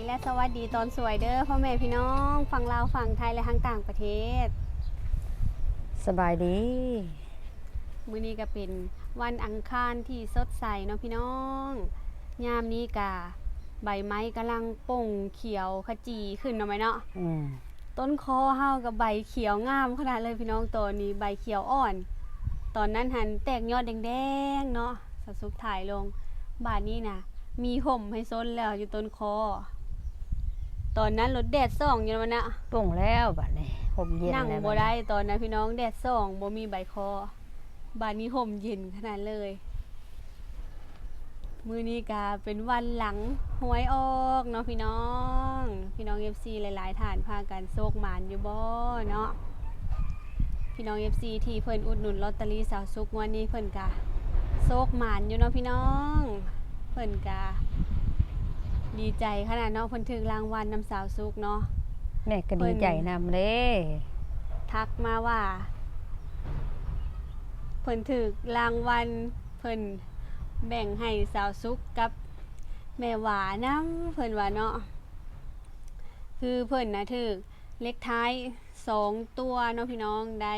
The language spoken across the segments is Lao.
ແລະ ສະຫວັດດີຕອນສວຍເດີ້ ພໍ່ແມ່ພີ່ນ້ອງຝັ່ງລາວ, ຝັ່ງໄທ ແລະ ທາງຕ່າງປະເທດ. ສະບາຍດີ. ມື້ນີ້ກໍເປັນວັນອັງຄານທີ່ສົດໃສເນາະພີ່ນ້ອງ. ຍາມນີ້ກະໃບໄມ້ກຳລັງປົ່ງຂຽວຂະຈີຂຶ້ນເນາະແມ່ເນາະ. ອືມ. ຕົ້ນຄໍເຮົາກໍໃບຂຽວງາມຂະໜາດເລີຍພີ່ນ້ອງ, ຕອນນີ້ໃບຂຽວອ່ອນ. ຕອນນັ້ນຫັ້ນແຕກຍອດແດງໆເນາະ, ສາວສຸກຖ່າຍລົງ. ບາດນີ້ນະ ມີຮົ່ມໃຫ້ຊົນແລ້ວຢູ່ຕົ້ນຄໍ. ຕອນນັ້ນລົດແດດສ່ອງຢູ່ນຳນະ. ໂປ່ງແລ້ວບາດນີ້, ຮົ່ມເຢັນ. ນັ່ງບໍ່ໄດ້ຕອນນັ້ນພີ່ນ້ອງ, ແດດສ່ອງ, ບໍ່ມີໃບຄໍ. ບາດນີ້ຮົ່ມເຢັນຂະໜາດເລີຍ. ມື້ນີ້ກະເປັນວັນຫຼັງຫວຍອອກເນາະພີ່ນ້ອງ. ພີ່ນ້ອງເອັຟຊີຫຼາຍໆທ່ານພາກັນໂຊກໝານຢູ່ບໍ່ເນາະ? ພີ່ນ້ອງເອັຟຊີທີ່ເພິ່ນອຸດໜູນລອດເຕີຣີສາວສຸກງວດນີ້ ເພິ່ນກະໂຊກໝານຢູ່ເນາະພີ່ນ້ອງ. ເພິ່ນກະດີໃຈຂະໜາດເນາະ, ເພິ່ນຖືກລາງວັນນຳສາວສຸກເນາະ. ແມ່ກໍດີໃຈນຳເດ້. ເພິ່ນທັກມາວ່າ ເພິ່ນຖືກລາງວັນ, ເພິ່ນແບ່ງໃຫ້ສາວສຸກກັບແມ່ຫວານຳ, ເພິ່ນວ່າເນາະ. ຄືເພິ່ນນະຖືກເລກທ້າຍສອງຕົວເນາະພີ່ນ້ອງ, ໄດ້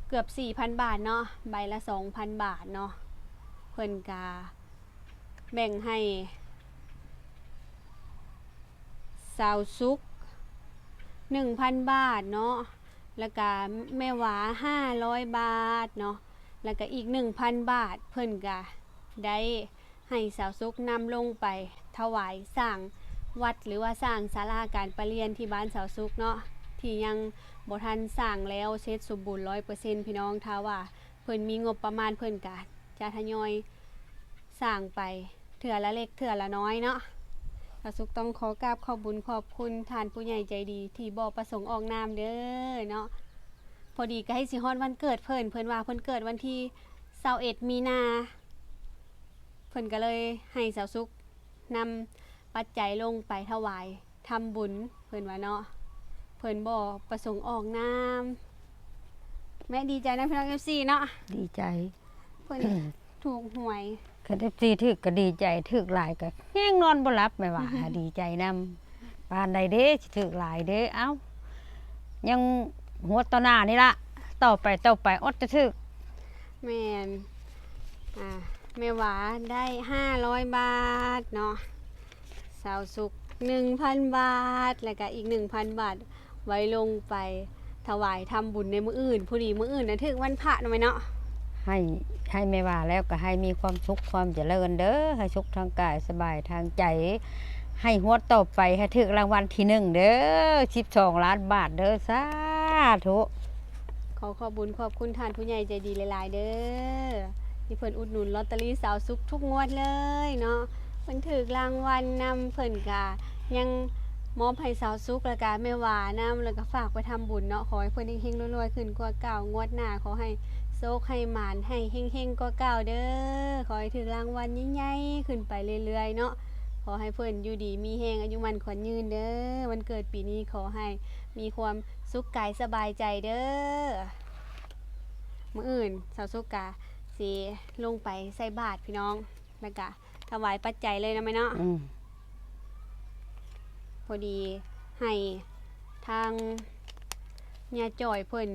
ເກືອບສີ່ພັນບາດເນາະ, ໃບລະສອງພັນບາດເນາະ. ເພິ່ນກະແບ່ງໃຫ້ສາວສຸກໜຶ່ງພັນບາດເນາະ, ແລ້ວກະແມ່ຫວາຫ້າຮ້ອຍບາດເນາະ, ແລ້ວກະອີກໜຶ່ງພັນບາດ ເພິ່ນກະໄດ້ ໃຫ້ສາວສຸກນຳລົງໄປຖວາຍສ້າງວັດ ຫຼືວ່າສ້າງສາລາການປະລຽນທີ່ບ້ານສາວສຸກເນາະ, ທີ່ຍັງບໍ່ທັນສ້າງແລ້ວເສັດສົມບູນຮ້ອຍເປີເຊັນພີ່ນ້ອງ. ຖ້າວ່າເພິ່ນມີງົບປະມານ ເພິ່ນກະຈະທະຍອຍສ້າງໄປເທື່ອລະເລັກເທື່ອລະນ້ອຍເນາະ. ສາວສຸກຕ້ອງຂໍກາບຂອບບຸນຂອບຄຸນທ່ານຜູ້ໃຫຍ່ໃຈດີທີ່ບໍ່ປະສົງອອກນາມເດີ້ເນາະ. ພໍດີໃກ້ຊິຮອດວັນເກີດເພິ່ນ, ເພິ່ນວ່າເພິ່ນເກີດວັນທີຊາວເອັດມີນາ. ເພິ່ນກໍເລີຍໃຫ້ສາວສຸກນຳປັດໄຈລົງໄປຖວາຍທຳບຸນ ເພິ່ນວ່າເນາະ, ເພິ່ນບໍ່ປະສົງອອກນາມ. ແມ່ດີໃຈນຳພີ່ນ້ອງເອັຟຊີເນາະ, ດີໃຈ ເພິ່ນຖືກຫວຍ. ຄັນເອັຟຊີຖືກກໍດີໃຈ, ຖືກຫຼາຍກໍແຮງນອນບໍ່ຫຼັບ. ແມ່ຫວາ ດີໃຈນຳ. ປານໃດເດ້ ຊິຖືກຫຼາຍເດ້. ເອົ້າ ຍັງຫົວຕໍ່ໜ້ານີ້ລະ, ຕໍ່ໄປ ຕໍ່ໄປ ອົດຈະຖືກ. ແມ່ນ. ອາ ແມ່ຫວາໄດ້ຫ້າຮ້ອຍບາດເນາະ, ສາວສຸກໜຶ່ງພັນບາດ, ແລ້ວກະອີກໜຶ່ງພັນບາດ ໄວ້ລົງໄປຖວາຍທຳບຸນໃນມື້ອື່ນ. ພໍດີມື້ອື່ນນະຖືກວັນພະເນາະແມ່ເນາະ. ໃຫ້ ໃຫ້ແມ່ຫວາແລ້ວກໍໃຫ້ມີຄວາມສຸກຄວາມຈະເລີນເດີ້, ໃຫ້ສຸກທາງກາຍສະບາຍທາງໃຈ, ໃຫ້ງວດຕໍ່ໄປໃຫ້ຖືກລາງວັນທີໜຶ່ງເດີ້, ສິບສອງລ້ານບາດເດີ້. ສາທຸ. ຂໍຂອບບຸນຂອບຄຸນທ່ານຜູ້ໃຫຍ່ໃຈດີຫຼາຍໆເດີ້ ທີ່ເພິ່ນອຸດໜູນລອດເຕີຣີສາວສຸກທຸກງວດເລີຍເນາະ. ເພິ່ນຖືກລາງວັນນຳ, ເພິ່ນກະຍັງມອບໃຫ້ສາວສຸກ ແລ້ວກະແມ່ຫວານຳ, ແລ້ວກະຝາກໄປທຳບຸນເນາະ. ຂໍໃຫ້ເພິ່ນເຮັງໆລວຍໆຂຶ້ນກວ່າເກົ່າ, ງວດໜ້າຂໍໃຫ້ໂຊກໃຫ້ໝານ ໃຫ້ເຮັງໆກວ່າເກົ່າເດີ້. ຂໍໃຫ້ຖືກລາງວັນໃຫຍ່ໆຂຶ້ນໄປເລື້ອຍໆເນາະ. ຂໍໃຫ້ເພິ່ນຢູ່ດີມີແຮງ ອາຍຸໝັ້ນຂວັນຍືນເດີ້. ວັນເກີດປີນີ້ຂໍໃຫ້ມີຄວາມສຸກກາຍສະບາຍໃຈເດີ້. ມື້ອື່ນສາວສຸກກະຊິລົງໄປໃສ່ບາດພີ່ນ້ອງ, ແລ້ວກະຖວາຍປັດໄຈເລີຍນະແມ່ເນາະ. ອືມ. ພໍດີໃຫ້ທາງຍາຈ່ອຍເພິ່ນ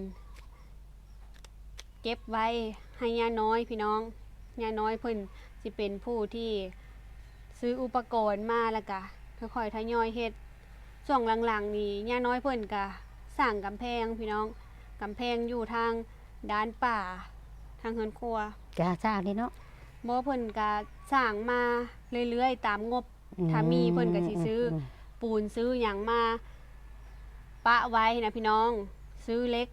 ເກັບໄວ້ໃຫ້ຍານ້ອຍພີ່ນ້ອງ. ຍານ້ອຍເພິ່ນຊິເປັນຜູ້ທີ່ຊື້ອຸປະກອນມາ ແລ້ວກະຄ່ອຍໆທະຍອຍເຮັດ. ຊ່ວງຫຼັງໆນີ້ ຍານ້ອຍເພິ່ນກະສ້າງກຳແພງພີ່ນ້ອງ, ກຳແພງຢູ່ທາງດ້ານປ່າ ທາງເຮືອນຄົວ. ກະສ້າງນີ້ເນາະ? ບໍ່, ເພິ່ນກະສ້າງມາເລື້ອຍໆຕາມງົບ. ອືມ. ຖ້າມີເພິ່ນກະຊິຊື້ ອືມ ອືມ ປູນ ຊື້ຫຍັງມາປະໄວ້ນະພີ່ນ້ອງ, ຊື້ເຫຼັກ.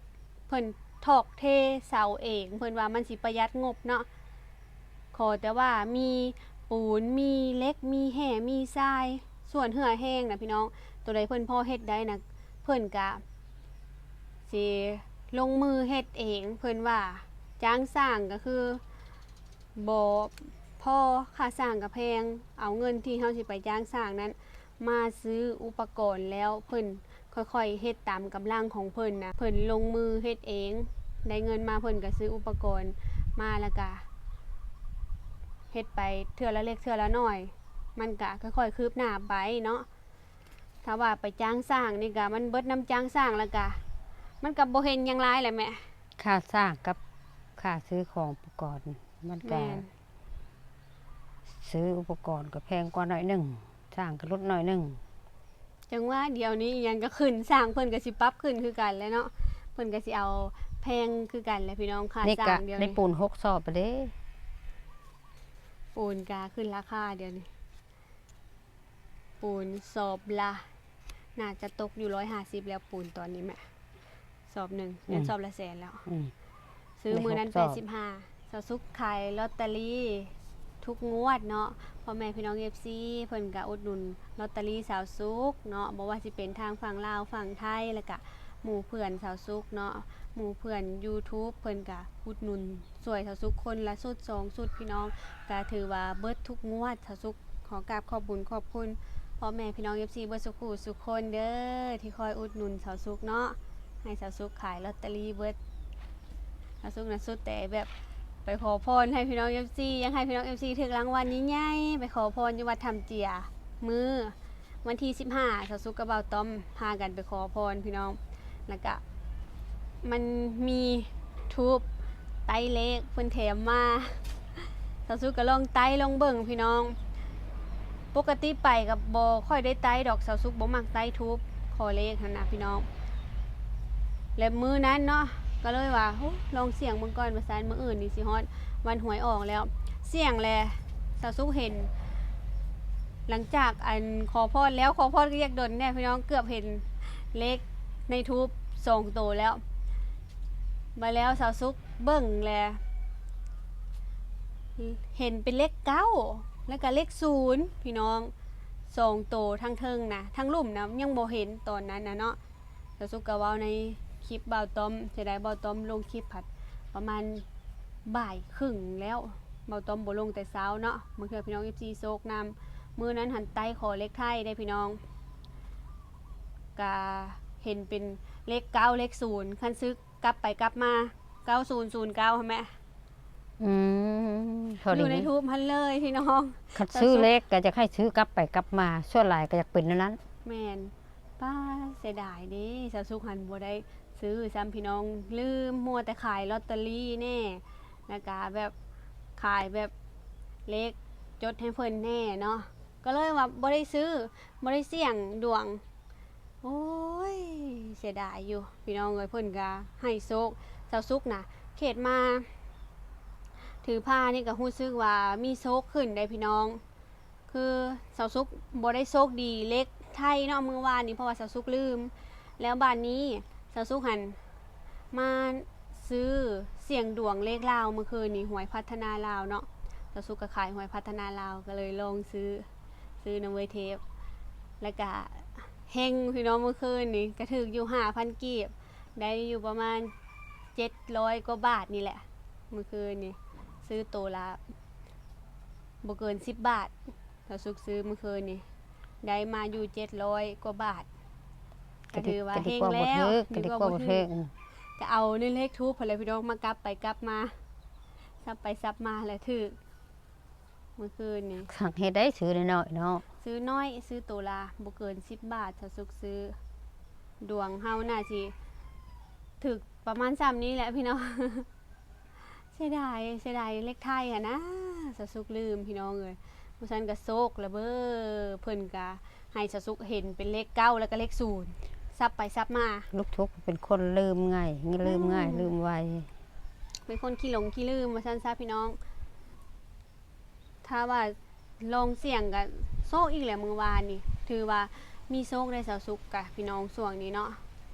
ເພິ່ນຖອກເທເສົາເອງ, ເພິ່ນວ່າມັນຊິປະຢັດງົບເນາະ. ຂໍແຕ່ວ່າມີປູນ ມີເຫຼັກ ມີແຮ່ ມີຊາຍ, ສ່ວນເຫື່ອແຮງນະພີ່ນ້ອງ, ໂຕໃດເພິ່ນພໍເຮັດໄດ້ນະ ເພິ່ນກະຊິລົງມືເຮັດເອງ. ເພິ່ນວ່າຈ້າງສ້າງກໍຄືບໍ່ພໍຄ່າສ້າງກະແພງ, ເອົາເງິນທີ່ເຮົາຊິໄປຈ້າງສ້າງນັ້ນ ມາຊື້ອຸປະກອນ ແລ້ວເພິ່ນຄ່ອຍໆເຮັດຕາມກຳລັງຂອງເພິ່ນນະ. ເພິ່ນລົງມືເຮັດເອງ, ໄດ້ເງິນມາເພິ່ນກໍຊື້ອຸປະກອນມາ ແລ້ວກະເຮັດໄປເທື່ອລະເລັກເທື່ອລະໜ້ອຍ. ມັນກະຄ່ອຍໆຄືບໜ້າໄປເນາະ. ຖ້າວ່າໄປຈ້າງຊ່າງນີ້ກະ ມັນເບິດນຳຈ້າງຊ່າງ ແລ້ວກະ ມັນກະບໍ່ເຫັນຫຍັງຫຼາຍແຫຼະແມ່. ຄ່າຊ່າງກັບຄ່າຊື້ຂອງອຸປະກອນ ມັນກະ ແມ່ນ ຊື້ອຸປະກອນກໍແພງກວ່າໜ້ອຍໜຶ່ງ ຊ່າງກໍຫຼຸດໜ້ອຍໜຶ່ງ. ຈັ່ງວ່າດຽວນີ້ອີ່ຫຍັງກໍຂຶ້ນ ຊ່າງເພິ່ນກໍຊິປັບຂຶ້ນຄືກັນແຫຼະເນາະ. ເພິ່ນກໍຊິເອົາແພງຄືກັນແຫຼະພີ່ນ້ອງ ຄ່າ ນີ້ກະ ຊ່າງດຽວນີ້ ໄດ້ປູນຫົກສອບແລ້ວເດ້. ປູນກະຂຶ້ນລາຄາດຽວນີ້ ປູນສອບລະ ໜ້າຈະຕົກຢູ່ຮ້ອຍຫ້າສິບແລ້ວ ປູນຕອນນີ້ແມ່. ສອບໜຶ່ງ ອືມ ແມ່ນສອບລະແສນແລ້ວ. ອືມ ຊື້ມື້ນັ້ນ ແປດສິບຫ້າ. ສາວສຸກຂາຍລອດຕະລີທຸກງວດເນາະ. ພໍ່ແມ່ພີ່ນ້ອງເອັຟຊີເພິ່ນກະອຸດໜູນລອດຕະລີສາວສຸກເນາະ, ບໍ່ວ່າຊິເປັນທາງຝັ່ງລາວ ຝັ່ງໄທ ແລ້ວກະໝູ່ເພື່ອນສາວສຸກເນາະ, ໝູ່ເພື່ອນຢູທູບເພິ່ນກະອຸດໜູນ ຊ່ວຍສາວສຸກຄົນລະຊຸດສອງຊຸດພີ່ນ້ອງ, ກະຖືວ່າເບິດທຸກງວດ. ສາວສຸກຂໍກາບຂອບບຸນຂອບຄຸນພໍ່ແມ່ພີ່ນ້ອງເອັຟຊີເບິດສູ່ຄູ່ສູ່ຄົນເດີ ທີ່ຄອຍອຸດໜູນສາວສຸກເນາະ, ໃຫ້ສາວສຸກຂາຍລອດຕະລີເບິດ. ສາວສຸກນະສຸດແຕ່ແບບໄປຂໍພອນໃຫ້ພີ່ນ້ອງເອັຟຊີ, ຢາກໃຫ້ພີ່ນ້ອງເອັຟຊີຖືກລາງວັນໃຫຍ່ໆ, ໄປຂໍພອນຢູ່ວັດຖ້ຳເຈຍ ມື້ ວັນທີສິບຫ້າ ສາວສຸກກັບບ່າວຕ້ອມພາກັນໄປຂໍພອນພີ່ນ້ອງ. ແລ້ວກະມັນມີທູບໄຕ້ເລກເພິ່ນແຖມມາ, ສາວສຸກກໍລອງໄຕ້ລອງເບິ່ງພີ່ນ້ອງ. ປົກກະຕິໄປກໍບໍ່ຄ່ອຍໄດ້ໄຕ້ດອກ, ສາວສຸກບໍ່ມັກໄຕ້ທູບຂໍເລກຫັ້ນນະພີ່ນ້ອງ. ແລະມື້ນັ້ນເນາະ ກໍເລີຍວ່າ ໂອ້ ລອງສ່ຽງເບິ່ງກ່ອນວ່າຊັ້ນ, ມື້ອື່ນນີ້ຊິຮອດວັນຫວຍອອກແລ້ວ. ສ່ຽງແລະ ສາວສຸກເຫັນ ຫຼັງຈາກອັນຂໍພອນແລ້ວ, ຂໍພອນກໍຢາກດົນແດ່ພີ່ນ້ອງ, ເກືອບເຫັນເລກໃນທູບສອງໂຕແລ້ວ. ບາດແລ້ວສາວສຸກເບິ່ງແລະ ເຫັນເປັນເລກເກົ້າ ແລ້ວກໍເລກສູນພີ່ນ້ອງ, ສອງໂຕທາງເທິງນະ, ທາງລຸ່ມນະຍັງບໍ່ເຫັນຕອນນັ້ນນະເນາະ. ສາວສຸກກໍເວົ້າໃນຄລິບບ່າວຕ້ອມ, ເສຍດາຍບ່າວຕ້ອມລົງຄລິບພັດປະມານບ່າຍເຄິ່ງແລ້ວ, ບ່າວຕ້ອມບໍ່ລົງແຕ່ເຊົ້າເນາະ. ບາງເທື່ອພີ່ນ້ອງເອັຟຊີໂຊກນຳ, ມື້ນັ້ນຫັ້ນໄຕ້ຂໍເລກໄທເດ້ພີ່ນ້ອງ, ກະເຫັນເປັນເລກເກົ້າ ເລກສູນ, ຄັນຊື້ກັບໄປກັບມາ ເກົ້າສູນສູນເກົ້າ ຫັ້ນແໝ. ອືມ ພໍດີ ຢູ່ໃນທູບຫັ້ນເລີຍພີ່ນ້ອງ. ຄັນຊື້ເລກກໍຢາກໃຫ້ຊື້ກັບໄປກັບມາ, ສ່ວນຫຼາຍກໍຢາກເປັນແນວນັ້ນ. ແມ່ນ. ປ້າ ເສຍດາຍເດ້, ສາວສຸກຫັ້ນບໍ່ໄດ້ຊື້ຊ້ຳພີ່ນ້ອງ, ລືມ, ມົວແຕ່ຂາຍລອດຕະລີແດ່, ແລ້ວກະແບບຂາຍແບບເລກຈົດໃຫ້ເພິ່ນແດ່ເນາະ, ກໍເລີຍວ່າບໍ່ໄດ້ຊື້, ບໍ່ໄດ້ສ່ຽງດວງ. ໂອ້ຍ ເສຍດາຍຢູ່ພີ່ນ້ອງເອີຍ, ເພິ່ນກະໃຫ້ໂຊກສາວສຸກນະ. ເຂດມາຖືພານີ້ກະຮູ້ສຶກວ່າມີໂຊກຂຶ້ນໄດ໋ພີ່ນ້ອງ, ຄືສາວສຸກບໍ່ໄດ້ໂຊກດີເລກໄທເນາະມື້ວານນີ້, ເພາະວ່າສາວສຸກລືມ. ແລ້ວບາດນີ້ສາວສຸກຫັ້ນມາຊື້ສ່ຽງດວງເລກລາວມື້ຄືນນີ້, ຫວຍພັດທະນາລາວເນາະ, ສາວສຸກກໍຂາຍຫວຍພັດທະນາລາວ, ກໍເລີຍລອງຊື້ ຊື້ນຳເວີຍເທບ ແລ້ວກະເຮັງພີ່ນ້ອງ. ມື້ຄືນນີ້ກະຖືກຢູ່ຫ້າພັນກີບ, ໄດ້ຢູ່ປະມານເຈັດຮ້ອຍກວ່າບາດນີ້ແຫຼະ. ມື້ຄືນນີ້ຊື້ໂຕລະບໍ່ເກີນສິບບາດ, ສາວສຸກຊື້ມື້ຄືນນີ້ໄດ້ມາຢູ່ເຈັດຮ້ອຍກວ່າບາດ, ກະຖືວ່າເຮັງແລ້ວ, ກະດີກວ່າບໍ່ຖືກ, ກະດີກວ່າບໍ່ຖືກ. ກະເອົາໃນເລກທູບຫັ້ນແຫຼະພີ່ນ້ອງ, ມາກັບໄປກັບມາ, ສັບໄປສັບມາແຫຼະຖືກ. ມື້ຄືນນີ້ ສັງເຮັດໄດ້ ຊື້ນ້ອຍໆເນາະ, ຊື້ນ້ອຍ, ຊື້ໂຕລະບໍ່ເກີນສິບບາດ. ສາວສຸກຊື້, ດວງເຮົາໜ້າຊິຖືກປະມານສ່ຳນີ້ແຫຼະພີ່ນ້ອງ. ເສຍດາຍ, ເສຍດາຍເລກໄທຫັ້ນນະ, ສາວສຸກລືມພີ່ນ້ອງເອີຍ. ບໍ່ຊັ້ນກໍໂຊກລະເບີ, ເພິ່ນກະໃຫ້ສາວສຸກເຫັນເປັນເລກເກົ້າ ແລ້ວກໍເລກສູນ ສັບໄປສັບມາ. ລູກທຸກເປັນຄົນລືມງ່າຍ, ລືມງ່າຍ ອືມ ລືມໄວ, ເປັນຄົນຂີ້ຫຼົງຂີ້ລືມວ່າຊັ້ນຊະພີ່ນ້ອງ. ຖ້າວ່າລອງສ່ຽງກະໂຊກອີກແຫຼະມື້ວານນີ້, ຖືວ່າມີໂຊກໄດ້ສາວສຸກກະພີ່ນ້ອງຊ່ວງນີ້ເນາະ.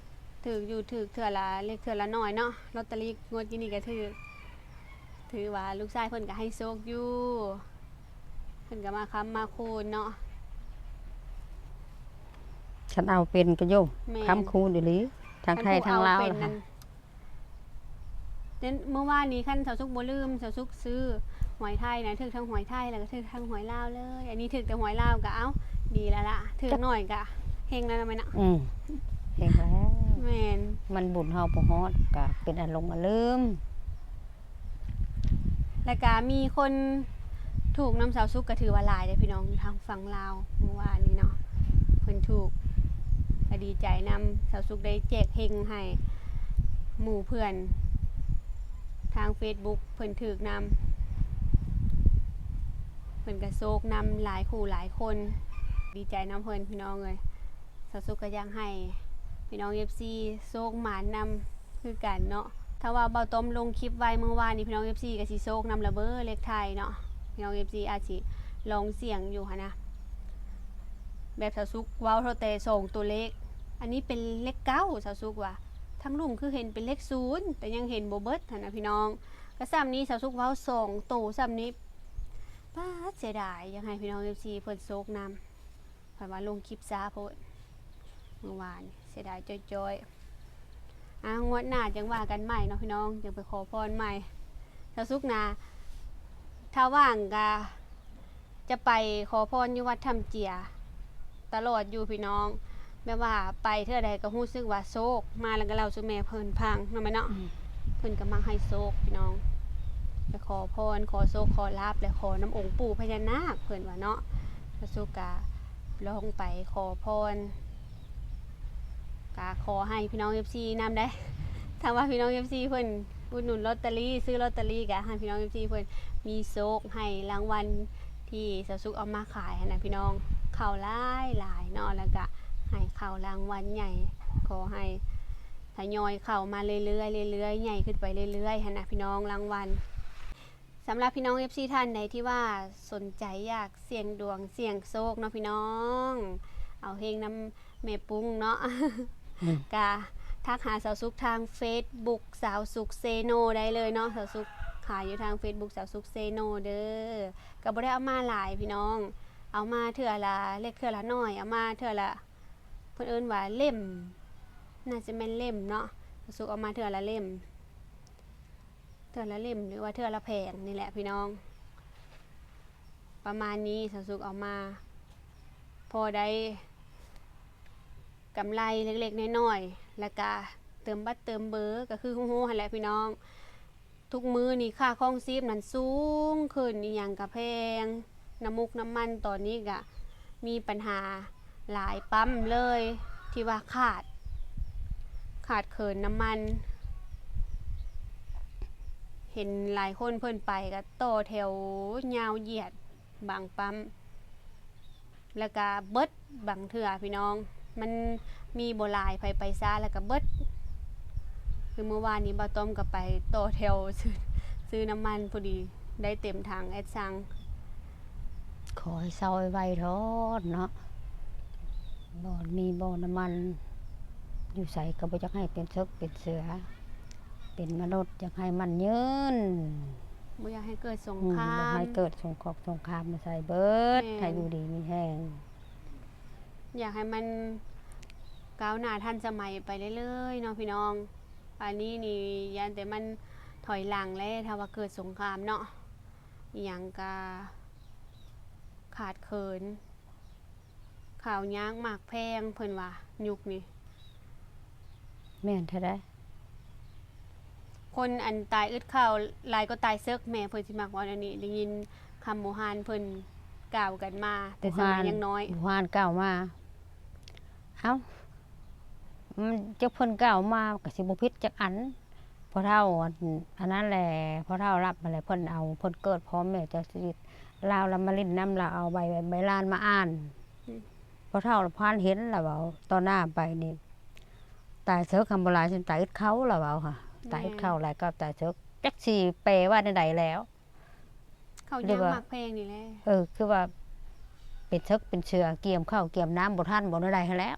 ຖືກຢູ່, ຖືກເທື່ອລະເລັກເທື່ອລະໜ້ອຍເນາະ, ລອດຕະລີງວດກີ້ນີ້ກະຖືກ. ຖືວ່າລູກຊາຍເພິ່ນກະໃຫ້ໂຊກຢູ່, ເພິ່ນກະມາຄ້ຳມາຄູນເນາະ. ຄັນເອົາເປັນກະໂຍມ ແມ່ນ ຄ້ຳຄູນອີ່ຫຼີ, ທັງໄທທັງລາວລະ. ແຕ່ມື້ວານນີ້ຄັນສາວສຸກບໍ່ລືມ, ສາວສຸກຊື້ຫວຍໄທນະ, ຖືກທັງຫວຍໄທ ແລ້ວກໍຖືກທັງຫວຍລາວເລີຍ. ອັນນີ້ຖືກແຕ່ຫວຍລາວກໍເອົາ ດີແລ້ວລະ, ຖືກໜ້ອຍກໍເຮັງແລ້ວນະແມ່ເນາະ. ອືມ ເຮັງແລ້ວ. ແມ່ນ. ມັນບຸນເຮົາບໍ່ຮອດ ກໍເປັນອາລົມອາລືມ. ແລ້ວກະມີຄົນ ຖືກນຳສາວສຸກກໍຖືວ່າຫຼາຍເດ້ພີ່ນ້ອງ ຢູ່ທາງຝັ່ງລາວ ມື້ວານນີ້ເນາະ ເພິ່ນຖືກ ກໍດີໃຈນຳ. ສາວສຸກໄດ້ແຈກເຮັງໃຫ້ໝູ່ເພື່ອນ ທາງເຟສບຸກເພິ່ນຖືກນຳ ເພິ່ນກໍໂຊກນຳຫຼາຍຄູ່ຫຼາຍຄົນ ດີໃຈນຳເພິ່ນພີ່ນ້ອງເອີຍ. ສາວສຸກກໍຢາກໃຫ້ພີ່ນ້ອງເອັຟຊີໂຊກໝານນຳຄືກັນເນາະ. ຖ້າວ່າບ່າວຕ້ອມລົງຄລິບໄວ້ມື້ວານນີ້ ພີ່ນ້ອງເອັຟຊີກໍຊິໂຊກນຳລະເບີ ເລກທ້າຍເນາະ ພີ່ນ້ອງເອັຟຊີອາດຊິລອງສ່ຽງຢູ່ຫັ້ນນະ. ແບບສາວສຸກເວົ້າເທົ່າແຕ່ສອງຕົວເລກ ອັນນີ້ເປັນເລກເກົ້າ ສາວສຸກວ່າ ທາງລຸ່ມຄືເຫັນເປັນເລກສູນ ແຕ່ຍັງເຫັນບໍ່ເບິດຫັ້ນນະພີ່ນ້ອງ. ກໍສ່ຳນີ້ ສາວສຸກເວົ້າສອງໂຕສ່ຳນີ້ ປາດ ເສຍດາຍ ຢາກໃຫ້ພີ່ນ້ອງເອັຟຊີເພິ່ນໂຊກນຳ. ຂ້ອຍວ່າລົງຄລິບຊ້າໂພດມື້ວານ ເສຍດາຍຈ້ອຍໆ. ອ່າ ງວດໜ້າຈັ່ງວ່າກັນໃໝ່ເນາະພີ່ນ້ອງ ຈັ່ງໄປຂໍພອນໃໝ່. ສາວສຸກນະ ຖ້າວ່າງກະຈະໄປຂໍພອນຢູ່ວັດຖ້ຳເຈຍຕະຫຼອດຢູ່ພີ່ນ້ອງ. ແບບວ່າໄປເທື່ອໃດກໍຮູ້ສຶກວ່າໂຊກມາ ແລ້ວກໍເລົ່າສູ່ແມ່ເພິ່ນຟັງເນາະແມ່ເນາະ. ອືມ ເພິ່ນກໍມັກໃຫ້ໂຊກພີ່ນ້ອງ ໄປຂໍພອນ ຂໍໂຊກ ຂໍລາບ ແລະ ຂໍນຳອົງປູ່ພະຍານາກ ເພິ່ນວ່າເນາະ. ສາວສຸກກະລອງໄປຂໍພອນ ກະຂໍໃຫ້ພີ່ນ້ອງເອັຟຊີນຳໄດ໋ ຖ້າວ່າພີ່ນ້ອງເອັຟຊີເພິ່ນອຸດໜູນລອດຕະລີ ຊື້ລອດຕະລີ ກະໃຫ້ພີ່ນ້ອງເອັຟຊີເພິ່ນມີໂຊກ ໃຫ້ລາງວັນທີ່ສາວສຸກເອົາມາຂາຍຫັ້ນນະພີ່ນ້ອງ ເຂົ້າຫຼາຍໆເນາະ ແລ້ວກະໃຫ້ເຂົ້າລາງວັນໃຫຍ່ ຂໍໃຫ້ທະຍອຍເຂົ້າມາເລື້ອຍໆ ເລື້ອຍໆ ໃຫຍ່ຂຶ້ນໄປເລື້ອຍໆຫັ້ນນະພີ່ນ້ອງ ລາງວັນ. ສຳລັບພີ່ນ້ອງເອັຟຊີທ່ານໃດທີ່ວ່າສົນໃຈຢາກສ່ຽງດວງສ່ຽງໂຊກເນາະພີ່ນ້ອງ ເອົາເຮັງນຳແມ່ປຸ້ງເນາະ ອືມ ກະທັກຫາສາວສຸກທາງເຟສບຸກ ສາວສຸກເຊໂນ ໄດ້ເລີຍເນາະ. ສາວສຸກຂາຍຢູ່ທາງເຟສບຸກ ສາວສຸກເຊໂນ ເດີ. ກໍບໍ່ໄດ້ເອົາມາຫຼາຍພີ່ນ້ອງ ເອົາມາເທື່ອລະເລັກເທື່ອລະນ້ອຍ ເອົາມາເທື່ອລະ ເພິ່ນເອີ້ນວ່າເຫຼັ້ມ ໜ້າຈະແມ່ນເຫຼັ້ມເນາະ ສາວສຸກເອົາມາເທື່ອລະເຫຼັ້ມ ເທື່ອລະເຫຼັ້ມ ຫຼືວ່າເທື່ອລະແຜງນີ້ແຫຼະພີ່ນ້ອງ ປະມານນີ້. ສາວສຸກເອົາມາພໍໄດ້ກຳໄລເລັກໆນ້ອຍໆ ແລ້ວກະເຕີມບັດເຕີມເບີ ກໍຄືຮູ້ໆຫັ້ນແຫຼະພີ່ນ້ອງ. ທຸກມື້ນີ້ຄ່າຄອງຊີບນັ້ນສູງຂຶ້ນ ອີ່ຫຍັງກະແພງ ນ້ຳມູກນ້ຳມັນຕອນນີ້ກະມີປັນຫາຫຼາຍປ້ຳເລີຍ ທີ່ວ່າຂາດ ຂາດເຂີນນ້ຳມັນ. ເຫັນຫຼາຍຄົນເພິ່ນໄປກະຕໍ່ແຖວຍາວຢຽດບາງປ້ຳ ແລ້ວກະເບິດ ບາງເທື່ອພີ່ນ້ອງ ມັນມີບໍ່ຫຼາຍ ໃຜໄປຊ້າແລ້ວກະເບິດ. ຄືມື້ວານນີ້ບ່າວຕ້ອມກໍໄປຕໍ່ແຖວຊື້ ຊື້ນ້ຳມັນ ພໍດີໄດ້ເຕັມຖັງ ແອັດຊັງ. ຂໍໃຫ້ເຊົາໄວໆເທາະເນາະ ບໍ່ມີບໍ່ນ້ຳມັນ ຢູ່ໃສກໍບໍ່ຢາກໃຫ້ເປັນເສິກເປັນເສືອ ເປັນມະນຸດຢາກໃຫ້ໝັ້ນຍືນ ບໍ່ຢາກໃຫ້ເກີດສົງຄາມ ອືມ ບໍ່ໃຫ້ເກີດສົງຄອກສົງຄາມມາໃສ່ເບີດ ແມ່ນ ໃຫ້ຢູ່ດີມີແຮງ. ຢາກໃຫ້ມັນກ້າວໜ້າທັນສະໄໝໄປເລື້ອຍໆເນາະພີ່ນ້ອງ. ອັນນີ້ນີ້ຢ້ານແຕ່ມັນຖອຍຫຼັງແຫຼະ ຖ້າວ່າເກີດສົງຄາມເນາະ ອີ່ຫຍັງກະຂາດເຂີນ ເຂົ້າຍາກໝາກແພງ ເພິ່ນວ່າຍຸກນີ້. ແມ່ນແທ້ໃດ. ຄົນອັນຕາຍອຶດເຂົ້າຫຼາຍກວ່າຕາຍເສິກ ແມ່ເພິ່ນຊິມັກເວົ້າແນວນີ້ ໄດ້ຍິນຄຳບູຮານເພິ່ນກ່າວກັນມາແຕ່ສະໄໝຍັງນ້ອຍ ບູຮານກ່າວມາ. ເອົ້າ ອືມ ຈັກເພິ່ນກ່າວມາກໍຊິບໍ່ຜິດຈັກອັນ. ພໍ່ເຖົ້າອັນ ອັນນັ້ນແຫຼະ ພໍ່ເຖົ້າລັບຫັ້ນແຫຼະ ເພິ່ນເອົາ ເພິ່ນເກີດພ້ອມແມ່ເຈົ້າຊີວິດ ລາວລະມາຫຼິ້ນນຳ ລາວເອົາໃບ ໃບລານມາອ່ານ. ອືມ ພໍ່ເຖົ້າລະຜ່ານເຫັນ ລາວເວົ້າຕໍ່ໜ້າໄປນີ້ ຕາຍເສິກຄຳບໍ່ຫຼາຍ ສ່ຳຕາຍອຶດເຂົ້າ ລາວເວົ້າຫາ ຕາຍອຶດເຂົ້າຫຼາຍກໍຕາຍເສິກ ຈັກຊິແປວ່າແນວໃດແລ້ວ. ເຂົ້າຍາກໝາກແພງນີ້ແຫຼະ ເອີ ຄືວ່າເປັນເສິກເປັນເສືອ ກຽມເຂົ້າກຽມນ້ຳບໍ່ທັນ ບໍ່ແນວໃດຫັ້ນແຫຼະ.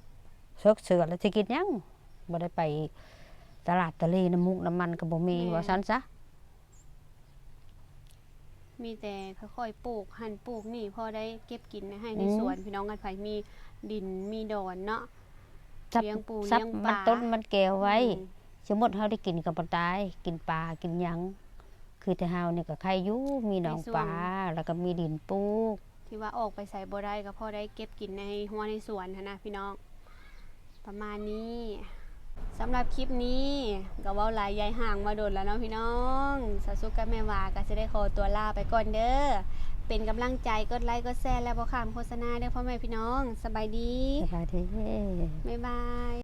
ເສິກເສືອແລ້ວຊິກິນຫຍັງ? ບໍ່ໄດ້ໄປຕະຫຼາດຕະເລ ນ້ຳມູກນ້ຳມັນກໍບໍ່ມີ ແມ່ນ ວ່າຊັ້ນຊະ. ມີແຕ່ຄ່ອຍໆປູກຫັ້ນປູກນີ້ ພໍໄດ້ເກັບກິນໃນໄຮ່ໃນສວນ ອືມ ພີ່ນ້ອງ. ຄັນໃຜມີດິນມີດອນເນາະ ລ້ຽງປູລ້ຽງປາ ມັນຕົ້ນມັນແກ້ວໄວ້ ອືມ ສົມມຸດເຮົາໄດ້ກິນກໍບໍ່ຕາຍ ກິນປາກິນຫຍັງ. ຄືແຕ່ເຮົານີ້ກໍໄຄຢູ່ ມີໜອງປາ ແລ້ວກໍມີດິນປູກ ທີ່ວ່າອອກໄປໃສບໍ່ໄດ້ ກໍພໍໄດ້ເກັບກິນໃນຮົ້ວໃນສວນຫັ້ນນະພີ່ນ້ອງ ປະມານນີ້. ສຳລັບຄລິບນີ້ກໍເວົ້າຫຼາຍຍາຍຫ່າງມາດົນແລ້ວເນາະພີ່ນ້ອງ. ສາວສຸກກັບແມ່ຫວາກໍຊິໄດ້ຂໍຕົວລາໄປກ່ອນເດີ້. ເປັນກຳລັງໃຈ ກົດໄລ ກົດແຊ ແລະບໍ່ຂ້າມໂຄສະນາເດີ້ພໍ່ແມ່ພີ່ນ້ອງ. ສະບາຍດີ. ສະບາຍດີ. ບາຍບາຍ.